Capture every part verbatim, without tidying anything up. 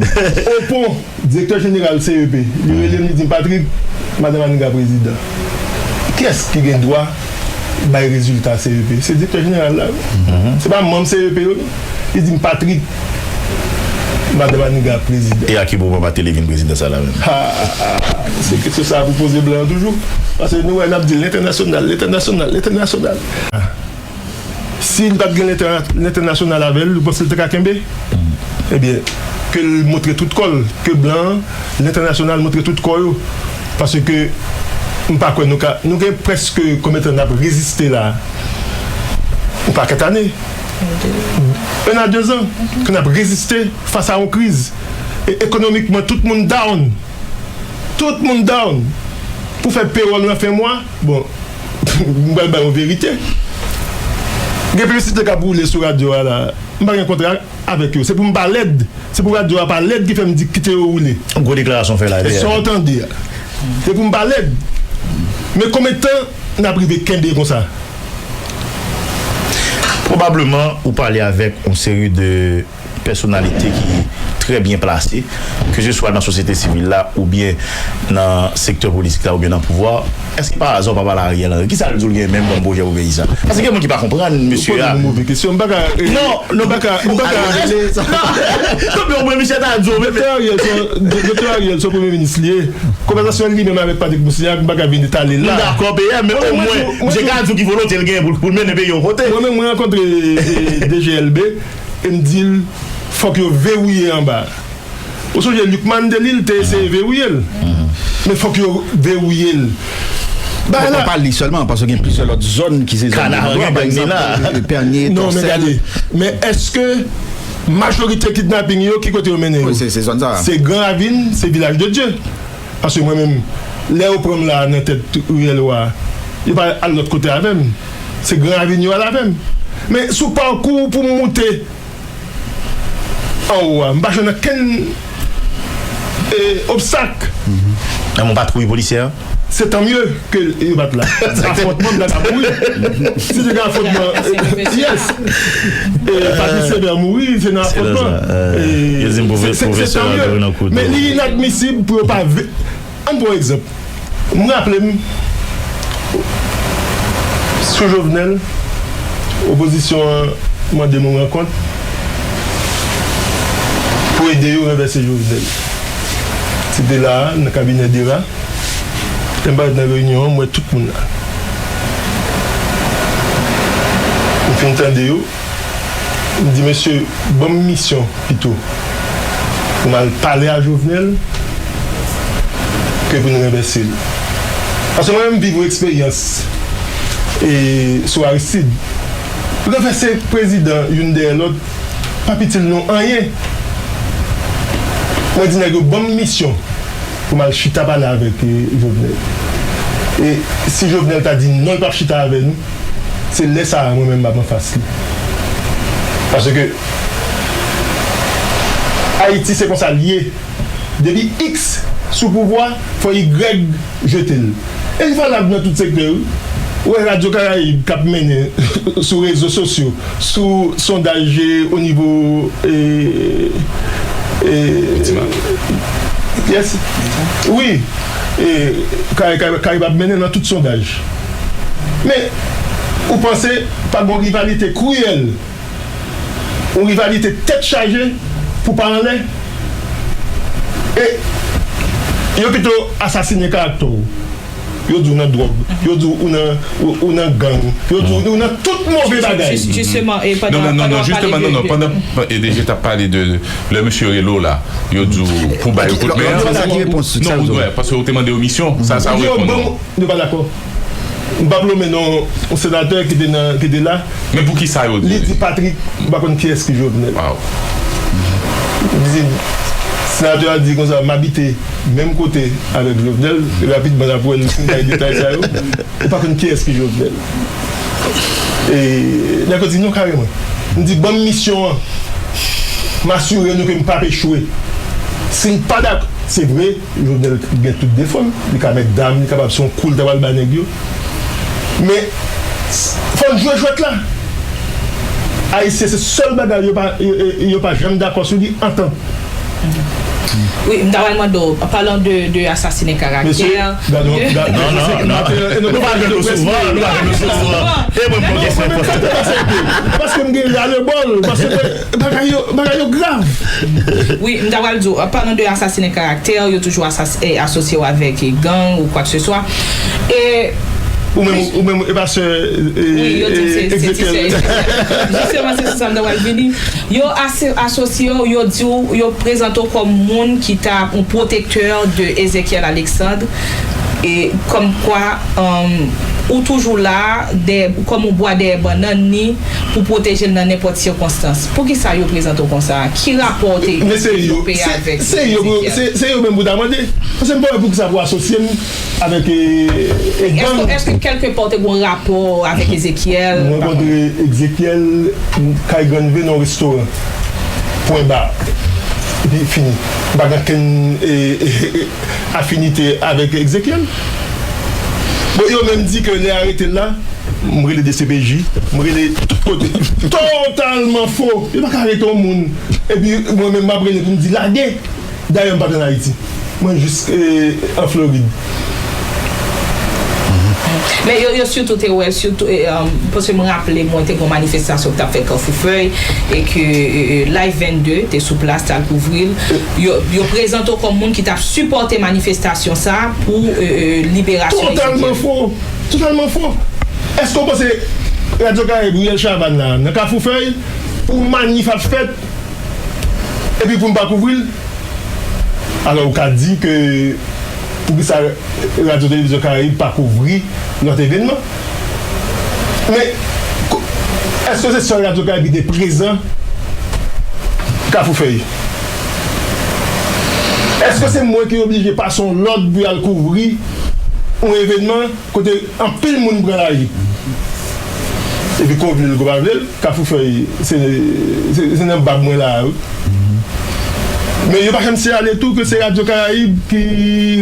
Opon, direktè jeneral C E P, li rele m, li di m, Patrick, madan Maniga prezidan. Kiyès ki gen dwa bay rezilta C E P? Se direktè jeneral la, wi. Se pa manm C E P yo, non. Li di m, Patrick, madan Maniga prezidan. E a ki moman Martelly vin prezidan sa la menm? Ha, se kesyon sa pou poze blan an toujou. Paske nou wè, n ap di l entènasyonal, entènasyonal, entènasyonal. Si li pa t gen lentèna- lentènasyonal avè l, ou panse l te ka kenbe? Ebyen, ke l montre tout kò l, ke blan an, lentènasyonal montre tout kò yo. Paske m pa kwè nou ka, nou gen prèske konbyen tan n ap reziste la? Yon pakèt ane. Un a deux ans ke n ap reziste fas a yon kriz. E ekonomikman, tout moun down. Tout moun down. Pou fè pewòl nan fen mwa, bon, m pral bay yon verite. Gen piblisite k ap woule sou radyo a la. M pa gen kontra avèk yo. Se pou m pa lèd. Se pou radyo a pa lèd ki fè m di kite yo woule. Gwo deklarasyon fè la. E sa w tande a. Se pou m pa lèd. Men konbyen tan n ap rive kenbe konsa? Pwobableman, ou pale avèk yon seri de pèsonalite ki trè byen plase, keseswa nan sosyete sivil la, oubyen nan sektè politik la, oubyen nan pouvwa. Èske pa aza w pa pale Ariel Henry? Kisa l di w l gen menm kòm pwojè pou peyi sa? Paske gen moun ki pa konprann mesye a. Ou poze m move kesyon. M pa ka, eh, non, non, m pa ka, m pa ka. Non, non, men misye ta di w, men Doktè Ariel, se, Doktè Ariel, se premye minis li ye. Konvèsasyon li menm avèk Patrick Moussignac, m pa ka vin etale l la. Nou dakò, P M, men omwen, misye ka di w ki volonte l genyen pou, pou l mennen peyi yon kote. Mwen menm, mwen rankontre, eh, D G L B, e m di l, fòk yo vewouye anba. Ou sonje Lucmane Delille te eseye vewouye l. Men fòk yo vewouye l. Bagay la. Pa li sèlman, paske gen plizyè lòt zòn ki se zòn de mouvman, pa egzanp, Pènye, Tòsèl. Non, men gade. Men èske majorite kidnaping yo, ki kote yo mennen yo? Wi, se, se zòn sa. Se Gran Ravin, se Vilaj de Dye. Paske mwen menm, lè yo pran m la nan tèt Riyèl Wa, yo pa al lòt kote avè m. Se Gran Ravin yo al avè m. Men sou pakou pou m moute anwo a, m pa jwenn okenn, eh, obstak. Nan yon patwouy polisyè? Se tan mye ke yo pa t la. Afwontman, m ta ka mouri. Si te gen afwontman, eh, yes. Eh, Patrice Evert mouri, se nan afwontman. Eh, yo di m pwofesè a te nan kouto. Men li inadmisib pou yo pa ve-, ann pran egzanp. M raple m, sou Jovenel, opozisyon an mande m yon rankont pou ede yo ranvèse Jovenel. Se te la a, nan kabinè Dera. Lè m parèt nan reyinyon an, m wè tout moun la. M fin tande yo. M di, mesye, ban m misyon pito pou m al pale a Jovenel ke pou n ranvèse l. Paske mwen menm, m viv yon eksperyans, e, sou Aristide. Ranvèse prezidan youn dèyè lòt, pa itil nou anyen. Mwen di nèg yo, ban m misyon pou m al chita pale avèk, eh, Jovenel. E si Jovenel ta di non, l p ap chita avè nou, se lè sa a mwen menm m ap anfas li. Paske Ayiti se konsa l ye. Depi X sou pouvwa, fò Y jete l. E li valab nan tout sektè, wi. Ou wè Radyo Karayib k ap mennen sou rezo sosyo, sou sondaj, eh, o nivo, eh, eh, yes. Wi. Eh, Kay-, Kay-, Karayib ap mennen nan tout sondaj. Men, ou panse pa gon rivalite kriyèl, yon rivalite tèt chaje pou pa anlè? E yo pito asasinen karaktè w. Yo di w nan dwòg, yo di w ou nan, ou, ou nan gang, yo di w ou nan tout move bagay. Jis-, jisteman, e pandan, non, non, non, non, pandan w ap pale jisteman, de, non, non, de pandan, e, de, je t ap pale de, lè misye rele w la, yo di w pou bay yo kout men. Ki repons, sa yo di w? Non, paske ou te mande yo misyon, sa, sa yo reponn ou. Yo di yo ban m, yo pa dakò. M p ap lonmen non yon senatè ki te nan, ki te la. Men pou ki sa yo di? Li di, Patrick, m pa konn kiyès ki Jovenel. Li di, senatè a di konsa, m abite menm kote avèk Jovenel. Rapidman, n ap wè l si n bay detay sa yo. Ou pa konn kiyès ki Jovenel. E nèg yo di, non, kareman. M di, ban m misyon an. M asire nou ke m p ap echwe. Si n pa dakò, se vre, Jovenel gen tout defo l. Li ka mèt dam, li kapab se yon kou l ta pral bay nèg yo. Men, fò n jwe jwèt la. Ayisyen, se sèl bagay yo pa, yo, yo, yo pa janm dakò sou li, antant. Wi, m ta pral mande w, an palan de, de asasinen karaktè, Mesye, gade, gade, non, non, non. Nou pa jwenn nou souvan, nou pa jwenn nou souvan. E mwen, mwen gen paske m gen ras le bol, paske bagay yo, bagay yo grav. Wi, m ta pral di w, an palan de asasinen karaktè, yo toujou asas- eh, asosye w avèk, eh, gang ou kwa ke se swa. E Ou menm, ou menm, e pastè, e, Wi, yo di se, se ti sè Ezekyèl. Jisteman, se sou sa m ta pral vini. Yo ase- asosye w, yo di w, yo prezante w kòm moun ki ta yon pwotektè de Ezekiel Alexandre, e kòm kwa, um, ou toujou la, dèyè, kòm yon bwa dèyè bannann ni, pou pwoteje l nan nenpòt sikonstans. Poukisa yo prezante w konsa? Ki rapò w te Men se yo, genyen se, avèk se yo, Ezekiel? Se, se yo menm pou ta mande. Paske m pa wè poukisa pou asosye m avèk, e, e, Èske, gang. Èske kèlke pa w te gen yon rapò avèk Ezekiel? Mwen rankontre Ezekiel kay Grann Rive nan yon restoran. Pwen ba. Epi fini. M pa gen okenn, e, e, e, afinite avèk Ezekiel. Bon, yo menm di ke lè arete l la, m rele D C P J, m rele tout kote. Totalman fo. Yo pa ka arete yon moun. Epi mwen menm m ap rele pou m di lage. Dayè, m pa t ann Ayiti. Mwen jis, e, an Florid. Men yo, yo sitou te wè l, sitou, e, um, paske mwen raple mwen te gen yon manifestasyon ki t ap fèt Kafou Fèy, e ke, e, e, Live vennde te sou plas, t al kouvri l. Yo, yo prezante w kòm moun ki t ap sipòte manifestasyon sa a pou, e, e, liberasyon Totalman Ezekiel. Fo. Totalman fo. Èske w panse Radyo Karayib, Riyèl Chavann la, nan Kafou Fèy, pou manif ap fèt, epi pou n pa kouvri l? Alò, ou ka di ke poukisa Radyo Televizyon Karayib pa kouvri lòt evènman? Men, ko- èske se sèl Radyo Karayib ki te prezan Kafou Fèy? Èske se mwen ki oblije pase yon lòd pou y al kouvri yon evènman kote anpil moun pran lari? Epi ke w vle l, ke w pa vle l, Kafou Fèy, se, se, se nan bab mwen la a, wi. Men yo pa janm siyale tou ke se Radyo Karayib ki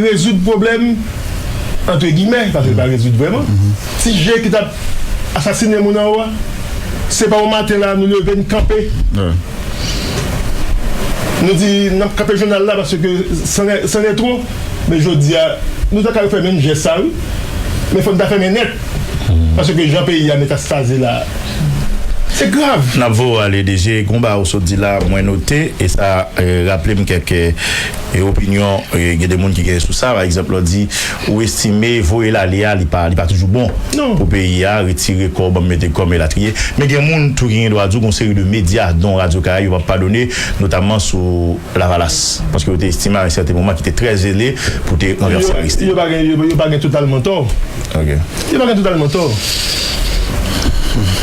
rezoud pwoblèm, antre gimè, paske l pa rezoud vrèman. Ti je ki t ap asasinen moun anwo a, se pa yon maten la nou leve, n kanpe. Nou di, n ap kanpe jounal la paske c'en est, c'en est trop. Men jodi a, nou ta ka fè menm jès sa, wi. Men fò n ta fèmen nèt. Paske jan peyi a metastaze la, se grav. N ap voye w ale, D G. Gon bagay ou sot di la, mwen note, e sa, e, raple m kèk, e, opinyon, e, gen de moun ki gen sou sa. Pa egzanp, lè w di, ou estime voye l ale a, li pa, li pa toujou bon pou peyi a, retire kò w, ban m mete kò m, elatriye. Men gen moun tou ki gen dwa di w, gon seri de medya, dont Radyo Karayib, yo p ap padone, notamman sou Lavalas, paske yo te estime a yon sèten moman ki te trè zele pou te ranvèse Aristide. Yo, yo pa gen, yo, yo pa gen totalman tò. Ok. Yo pa gen totalman tò.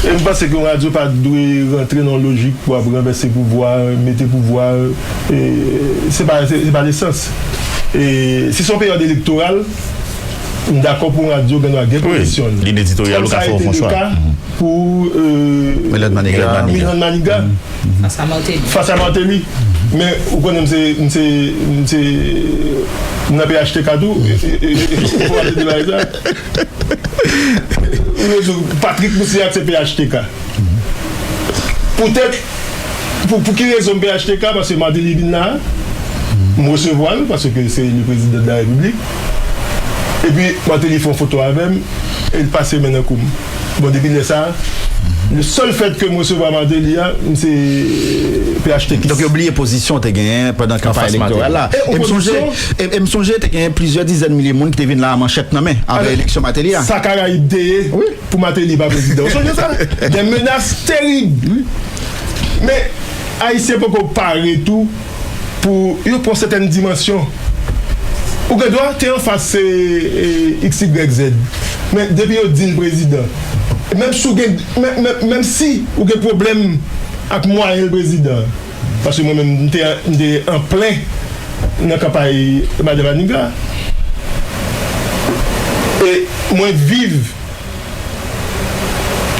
E m panse ke yon radyo pa dwe rantre nan yon lojik pou ap ranvèse pouvwa, mete pouvwa, e, se pa, se, se pa lesans. E si se yon peryòd elektoral, m dakò pou yon radyo gen dwa gen pozisyon l. Lin editoryal ou ka fè yon chwa. Kòm sa a été le cas pou, e, Milad Maniga. Milad Maniga. Fas a Martelly. Fas a Martelly. Men, ou konnen m se, m se, m se, m nan P H T K tou. E, e, e, e, pou pale de bagay sa. Ou wè, Patrick Moussellac se P H T K. Poutèt, pou, pou ki rezon m P H T K? Paske Martelly vin la, m resevwa l, paske se le président de la République. Epi, Martelly fè yon foto avè m, e l pase men nan kou m. Bon, depi lè sa a, le sèl fèt ke m resevwa Martelly a, m se P H T K. Donk, yo bliye pozisyon w te genyen pandan kanpay elektoral la. E m sonje, e, e m sonje te genyen plizyè dizèn milye moun ki te vin la a manchèt nan men, apre eleksyon Martelly a. Sa Karayib te ye pou Martelly pa prezidan. Ou sonje sa? Des menaces terribles. Men, Ayisyen poko pare tou pou yo pran sètèn dimansyon. Ou gen dwa te anfas, e, e, X Y Z. Men depi yo di l prezidan, menm si w gen, men, men, menm si ou gen pwoblèm ak mwayen l prezidan, paske mwen menm, m te, m te an plen nan kanpay Madan Maniga. E mwen viv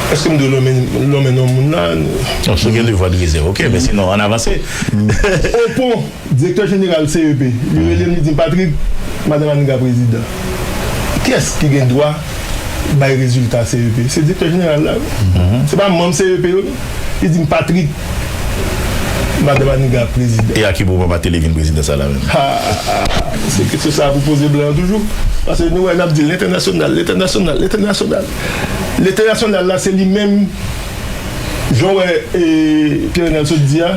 Èske m dwe lonmen, lonmen non moun la? Non, si w gen devwa de rezèv, ok, men sinon, ann avanse. Opon, direktè jeneral C E P, li rele m, li di m, Patrick, Madan Maniga prezidan. Kiyès ki gen dwa bay rezilta C E P? Se direktè jeneral la, wi. Se pa manm C E P yo, non. Li di m, Patrick, Madan Maniga prezidan. E a ki moman Martelly vin prezidan sa la menm? Ha, se kesyon sa pou poze blan an toujou. Paske nou wè n ap di l entènasyonal, l entènasyonal, l entènasyonal. L entènasyonal la, se li menm, jan w wè, e, Pierre Renald sot di a,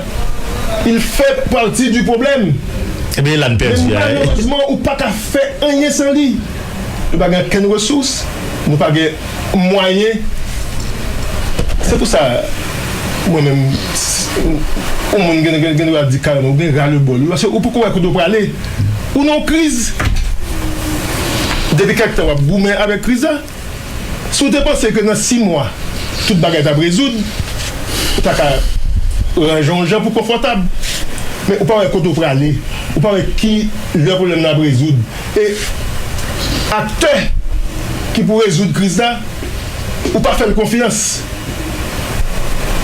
il fait partie du problème. Ebyen, la n pèdi a, wi. Malerezman, ou pa ka fè anyen san li. Nou pa gen okenn resous, nou pa gen mwayen. Se pou sa, mwen menm, yon moun gen, gen, gen dwa di kareman, ou gen ras-le-bol. Paske ou poko wè kote w prale. Ou nan yon kriz. Depi kèk tan, w ap goumen avèk kriz la. Si w te panse ke nan sis mwa, tout bagay t ap rezoud, ou ta ka ranje yon jan pou konfòtab. Men ou pa wè kote w prale. Ou pa wè ki lè pwoblèm nan ap rezoud. E aktè ki pou rezoud kriz la, ou pa fè l konfyans.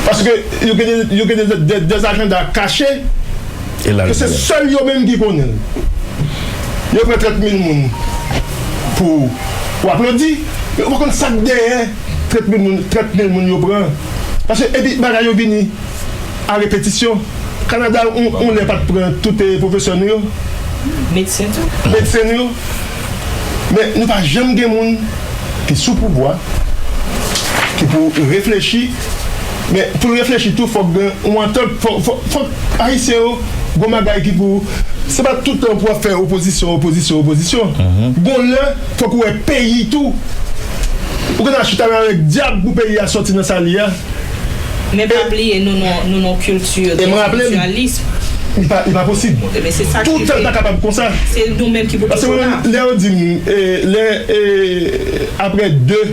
Paske yo gen de, yo gen de, de, de ajanda kache ke se sèl yo menm ki konnen l. Yo pran trant mil moun pou, pou aplodi, men ou pa konn sa k dèyè trant mil moun, trant mil moun yo pran. Paske epi bagay yo vini a repetisyon. Kanada, yon, yon lè pa t pran tout, eh, pwofesè nou yo. Medsen tou. Medsen nou yo. Men nou pa janm gen moun ki sou pouvwa, ki pou reflechi. Men pou l reflechi tou, fòk gen yon antant, fòk, fòk, fòk Ayisyen yo, gon bagay ki pou, se pa tout tan pou w ap fè opozisyon, opozisyon, opozisyon. Gon lè, fòk ou wè peyi tou. Ou gen dwa chita menm avèk dyab pou peyi a sòti nan sa l ye a. Men pa bliye, nou nan, nou nan kilti de sosyalis. Li pa, li pa posib. Toutan, li pa kapab konsa. Se nou menm ki pou toujou la. Paske mwen, lè yo di m, eh, lè, eh, apre de,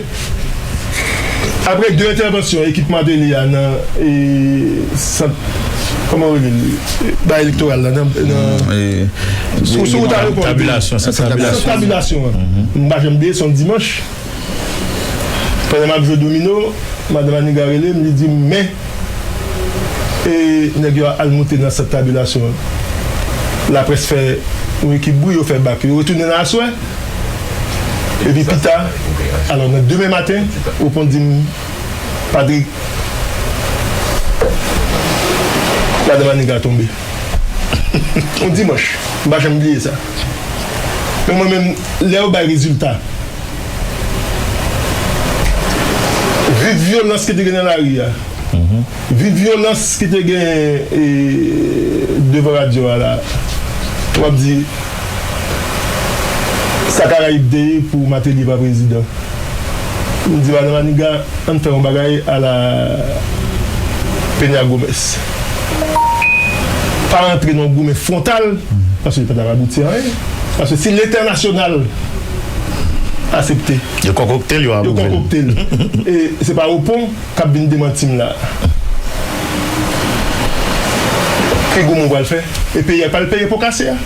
apre de entèvansyon ekip Martelly a nan, eh, sant, kòman yo rele l, ba elektoral la, nan, nan, sou, sou wout ayewopò, tabilasyon, sant tabilasyon an. M pa janm bliye, se yon dimanch. Pandan m ap jwe domino, madan Maniga rele m, li di m, men, e, nèg yo al moute nan sant tabilasyon an. Laprès fè yon ekip bri, yo fè bak yo. Yo retounen nan aswè. Epi pita, alò, nan demen maten, Opon di m, Patrick, madan Maniga tonbe. Yon dimanch, m pa janm bliye sa. Men mwen menm, lè yo bay rezilta, vi vyolans ki te gen nan lari a, vi vyolans ki te gen, e, devan radyo a la, w ap di, sa Karayib te ye pou Martelly pa prezidan. M di, madan Maniga, ann fè yon bagay ala Peña Gómez. Pa rantre nan yon goumen fwontal, paske li pa t ap abouti a anyen. Paske si lentènasyonal aksepte, yo konkokte l, yo apwouve l. Yo konkokte l. E se pa Opon k ap vin demanti m la. Ki goumen w pral fè? E peyi a pral peye po kase a.